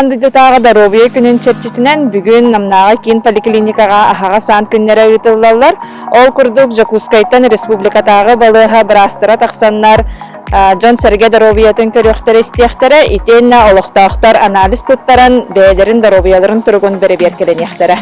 Аан дойдутааҕы доруобуйа күнүн чэрчитинэн бүгүн Намнааҕы киин поликлиникаҕа аһаҕас аан күннэрэ ыытыллаллар. Ол курдук Дьокуускайтан республикатааҕы балыыһа быраастара тахсаннар дьон-сэргэ доруобуйатын көрүөхтэрэ-истиэхтэрэ, итиэннэ олохтоохтор анализ туттаран бэйэлэрин доруобуйаларын туругун бэрэбиэркэлэниэхтэрэ.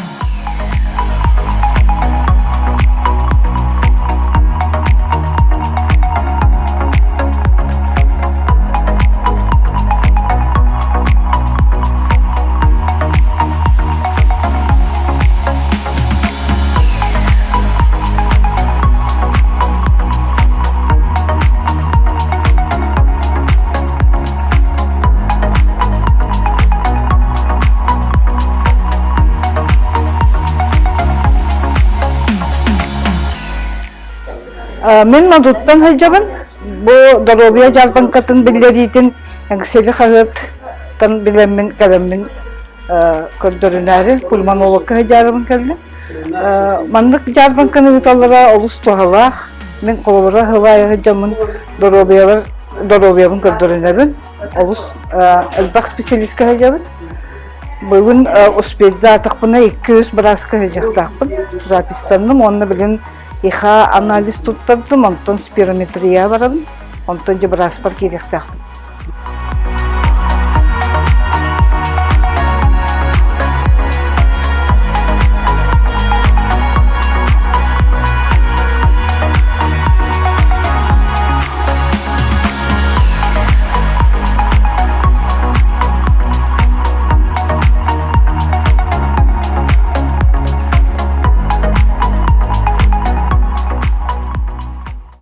Мин Модуттан сылдьабын. Бу доруобуйа дьаарбаҥкатын биллэриитин Эҥсиэли хаһыаттан билэммин кэлэммин көрдөрүнээри пульмонологка сылдьаарыбын кэллим. Маннык дьаарбаҥканы ыыталлара олус туһалаах. Мин холобура сыл аайы сылдьаммын доруобуйалар доруобуйабын көрдөрүнэбин. Олус элбэх специалистка сылдьабын. Бүгүн успедаатахпына 200 бырааска сылдьыахтаахпын. Запистанным уонна билин ИХА анализ туттардым, онтон спирометрия барабын, онтон дьэ бырааспар киириэхтээхпин.